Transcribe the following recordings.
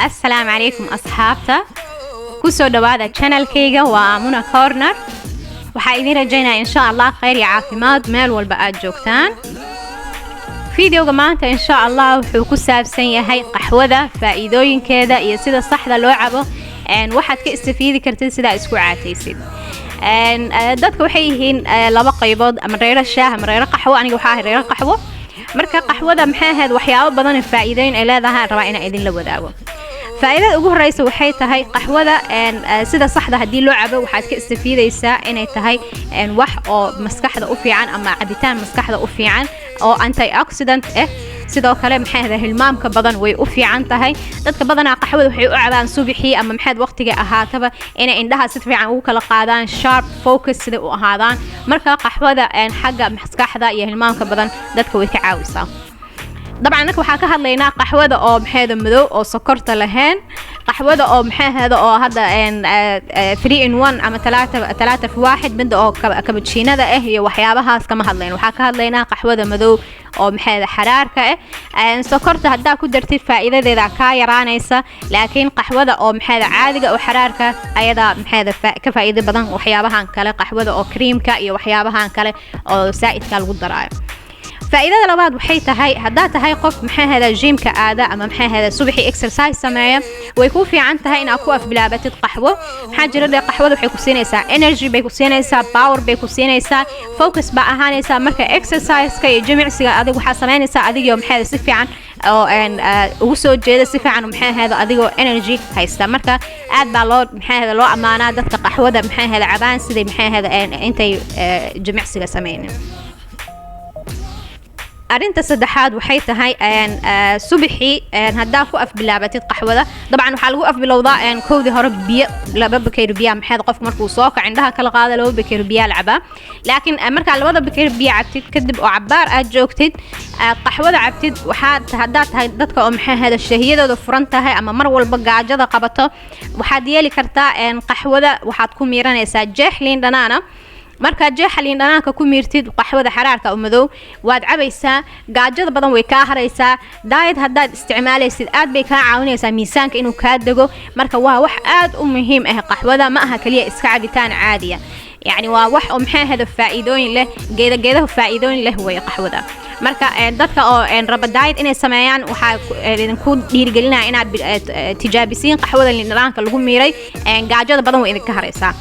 Assalaamu calaykum asxaabta, kusoo dhawaada channelkayga, waa Muna Corner. Waxaa idiin rajaynaya insha Allah khayr iyo caafimaad meel walba aad joogtaan. Videoga maanta insha Allah wuxuu ku saabsan yahay qaxwada faa'iidooyinkeeda iyo sida saxda loo cabo, waxaad ka istafiidi kartid sidaa isku caataysid. Dadka waxay yihiin laba qaybood, ama reero shaah ama reero qaxwo. Aniga waxaa ahay reero qaxwo. Marka qaxwada maxay ahayd, waxyaabo badan oo faa'iidooyin ay leedahay aan rabaa inaan idinla wadaago. Faa'iidada ugu horeysa waxay tahay qaxwada sida saxda haddii loo cabo waxaad ka istafiidaysaa inay tahay wax oo maskaxda u fiican ama cabitaan maskaxda u fiican oo antioxidant ah. Sidoo kale maxay ahayd, hilmaamka badan way u fiican tahay. Dadka badanaa qaxwada waxay u cabaan subaxii ama maxayd waqtiga ahaataba inay indhaha si fiican ugu kala qaadaan, sharp focus sida u ahaadaan. Marka qaxwada xagga maskaxda iyo hilmaamka badan dadka way ka caawisaa. Dabcan anaka waxaa ka hadlaynaa qaxwada oo maxayda madow oo sokorta lahayn, qaxwada oo maxay ahayd oo hadda 3 in 1 ama 3 في 1, midda oo kabajiinada ah iyo waxyaabahaas kama hadlayno. Waxaa ka hadlaynaa qaxwada madow oo maxay xaraarka ah. Sokorta haddaa ku dartid faa'iidadeeda kaa yaraanaysa, laakiin qaxwada oo maxay caadiga oo xaraarka ayadaa maxay ka faa'iido badan waxyaabahan kale, qaxwada oo creamka iyo waxyaabahan kale oo saa'idka lagu daraayo. Faa'iidada labaad waxay tahay haddaad tahay qof maxay ahayda gymka aada ama maxay ahayda subaxii exercise sameeya, way kuu fiican tahay inaad ku afbilaabatid qaxwo. Maxaa jira dhe, qaxwada waxay ku siinaysaa energy bay ku siinaysaa, power bay ku siinaysaa, focus baa ahaanaysaa. Marka exercise-ka iyo jimicsiga adig waxaa samaynaysaa adigoo maxay si fiican oo ugu soo jeeda, si fiican maxay ahayda adigoo energy haysta. Marka aad baa loo maxay ahayda loo ammaanaa dadka qaxwada maxay ahayda cabaan siday maxay ahayda intay jimicsiga sameynin. Arrinta saddexaad waxay tahay subaxii haddaa ku afbilaabatid qaxwada. Dabcan waxaa lagu afbilowdaa kowdii hore biyo, 2 bakeeri biyaa. Maxayd qofku markuu soo kaco indhaha kala qaada 2 bakeeri biyaa la cabaa. Laakiin markaa 2da bakeeri biyo cabtid kadib oo cabaar aad joogtid aad qaxwada cabtid, waxaad haddaad tahay dadka oo maxay ahayda shahiyadooda furan tahay ama mar walba gaajada qabato, waxaad yeeli kartaa qaxwada waxaad ku miiranaysaa jeex liin dhanaana. Markaad jeexa liin dhanaanka ku miirtid qaxwada xaraarka oo madow waad cabaysaa, gaajada badan way kaa haraysaa. Diet haddaad isticmaalaysid aad bay kaa caawinaysaa miisaanka inuu kaa dego. Marka waa wax aad u muhiim ah qaxwada, ma aha kaliya iska cabitaan caadiya, yacni waa wax oo maxay ahayda faa'iidooyin leh, geeda geedaha faa'iidooyin leh way qaxwada. Marka dadka oo raba diet inay sameeyaan waxaa idinku dhiirigelinaya inaad tijaabisiin qaxwada liin dhanaanka lagu miiray, gaajada badan way idinka haraysaa.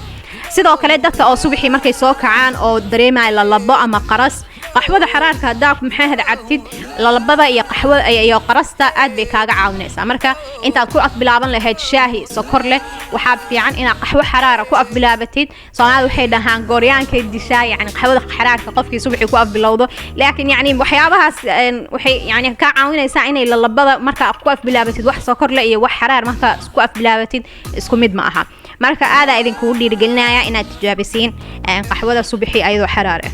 Sidoo kale dadka oo subaxii markay soo kacaan oo dareemaya lalabo ama qaras, qaxwada xaraarka haddaa maxay ahayd cabtid, lalabada iyo qaxwada iyo qarasta aad bay kaaga caawinaysaa. Marka intaad ku afbilaaban lahayd shaahi sokor leh, waxaa fiican inaad qaxwo xaraara ku afbilaabatid. Soomaalida waxay dhahaan gooryaankay dishaa, yacni qaxwada xaraarka qofkii subaxii ku afbilowdo. Laakiin yacni waxyaabahaas waxay yacni kaa caawinaysaa inay lalabada marka ku afbilaabatid wax sokor leh iyo wax xaraar marka ku afbilaabatid isku mid ma aha. Marka aadaa idinkugu dhiirigelinaya inaad tijaabisiin qaxwada subaxii ayadoo xaraar ah.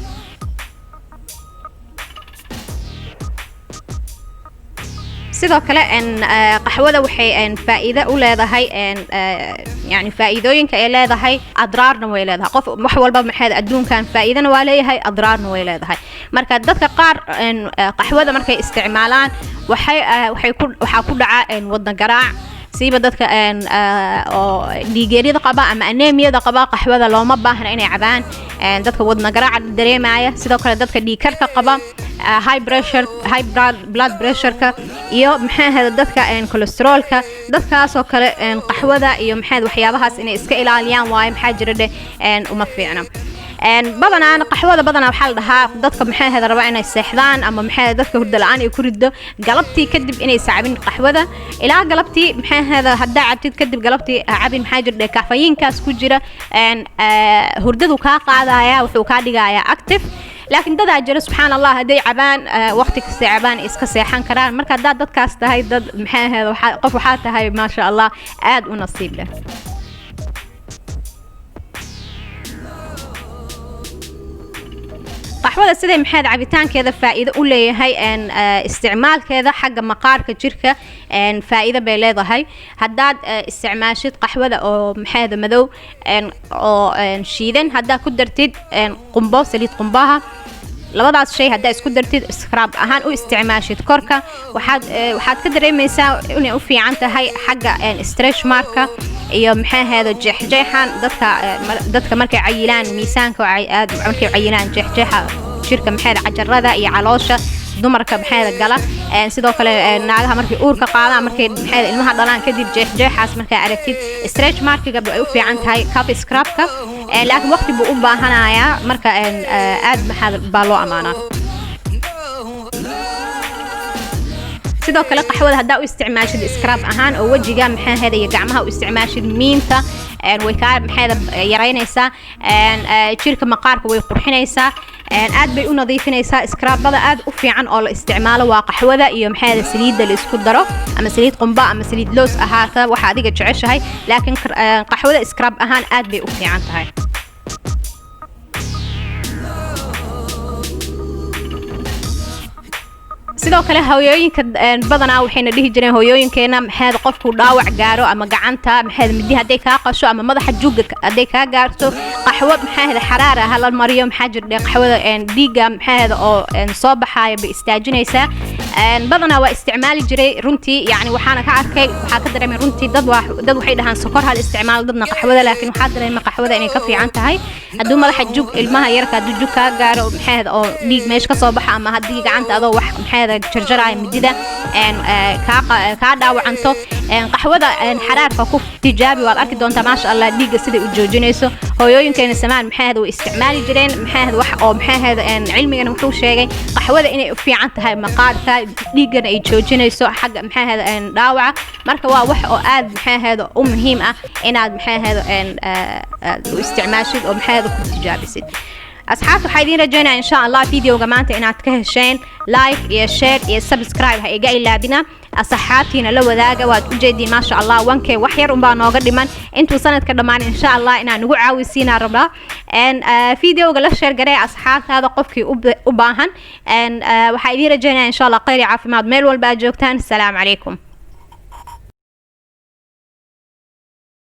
Sidoo kale qaxwada waxay faa'iido u leedahay, yani faa'iidooyinka ay leedahay adraarna way leedahay. Qof wax walba maxay adduunkan faa'iidana waa leeyahay, adraarna way leedahay. Marka dadka qaar qaxwada markay isticmaalaan waxay waxay ku waxaa ku dhaca wadna garaac, siiba dadka oo dhiigeeryada qaba ama anemiyada qaba. Qaxwada looma baahna inay cabaan dadka wadna garaaca dareemaya. Sidoo kale dadka dhiigkarka qaba, high pressure, high blood pressure-ka iyo maxay ahayd dadka cholesterolka, dadkaasoo kale qaxwada iyo maxay waxyaabahaas inay iska ilaaliyaan waayo. Maxaa jira dheh, uma fiicna. Badanaa qaxwada badanaa waxaa la dhahaa dadka maxay ahayd raba inay seexdaan ama maxay ahayd dadka hurdo la'aan ay ku riddo galabtii kadib inaysa cabin qaxwada. Ilaa galabtii maxay ahayd haddaa cabtid kadib galabtii ha cabin. Maxaa jira dheh, kafayinkaas ku jira hurdadu kaa qaadaya, wuxuu kaa dhigayaa active. Laakiin dadaa jira subxaan Allah hadday cabaan waqti kastay cabaan iska seexan karaan. Marka haddaad dadkaas tahay, dad maxay ahayd qof waxaa tahay maasha Allah aad u nasiib leh. Qaxwada siday maxayd cabitaankeeda faa'iido u leeyahay, isticmaalkeeda xagga maqaarka jirka faa'iido bay leedahay. Haddaad isticmaashid qaxwada oo maxayda madow oo shiidan, haddaad ku dartid qumbo, saliid qumbaha Labadaas shay haddaa isku dartid, scrub ahaan u isticmaashid korka, waxaad ka dareemaysaa inay u fiican tahay xagga stretch marka iyo maxay ahayd jeexjeexan. Dadka markay cayilaan miisaanka aad, markay cayilaan jeexjeexa jirka, maxay cajarada iyo caloosha dumarka maxay gala. Sidoo kale naagaha markay uurka qaadaan, markay maxay ilmaha dhalaan kadib, jeexjeexaas markaa aragtid, stretch markiga ay u fiican tahay coffee scrubka, laakiin waqti buu u baahanayaa. Marka aad maxaa baa loo amaanaa. Sidoo kale qaxwada haddaa u isticmaashid scrub ahaan oo wejiga maxaa ahayd iyo gacmaha u isticmaashid, miinta way kaa maxay yaraynaysaa, jirka maqaarka way qurxinaysaa, aad bay u nadiifinaysaa. Scrubada aad u fiican oo la isticmaalo waa qaxwada iyo maxay ahayd saliidda la isku daro, ama saliid qumba ama saliid loos ahaata, waxa adiga jeceshahay, laakiin qaxwada scrub ahaan aad bay u fiican tahay. Sidoo kale hooyooyinka badanaa waxayna dhihi jireen hooyooyinkeena, maxaad qofku dhaawac gaaro ama gacanta maxaad midi hadday kaa qasho ama madaxa juuga hadday kaa gaarto, qaxwo maxaad xaraara hala mariyo. Maxaa jirdhe qaxwada dhiigga maxaad oo soo baxaaya bay istaajinaysaa. Badanaa waa isticmaali jiray runtii, yani waxaana ka arkay, waxaa ka dareemay runtii, dad waxay dhahaan sokor hal isticmaalo, dadna qaxwada, laakiin waxaa dareemay qaxwada inay ka fiican tahay. Hadduu madaxa jug ilmaha yarka hadduu jug kaa gaaro maxaad oo dhiig meesha ka soo baxa, ama haddii gacanta adoo wax maxaad jarjaraya midida kaa dhaawacanto, qaxwada xaraarka ku tijaabi, waad arki doontaa maasha Allah dhiigga siday u joojinayso. Hooyooyinkeena samaan maxaad way isticmaali jireen maxaad wax oo maxaad cilmigana wuxuu sheegay qaxwada inay u fiican tahay maqaarka, dhiiggana ay joojinayso xagga maxaad dhaawaca. Marka waa wax oo aad maxaad u muhiim ah inaad maxaad u isticmaashid oo maxaad ku tijaabisid. Asxaabta, waxaa idiin rajaynaya insha Allah videoga maanta inaad ka hesheen. Like iyo share iyo subscribe ha iga ilaabina, asxaabtiina la wadaaga. Waad ujeediin maasha Allah 1K wax yar unbaa nooga dhiman intuu sanadka dhammaan, insha Allah inaan nagu caawisiinaa rabnaa. Videoga la share garee asxaabtaada qofkii u baahan. Waxaa idiin rajaynaya insha Allah khayr iyo caafimaad meel walba aad joogtaan. Asalaamu calaykum.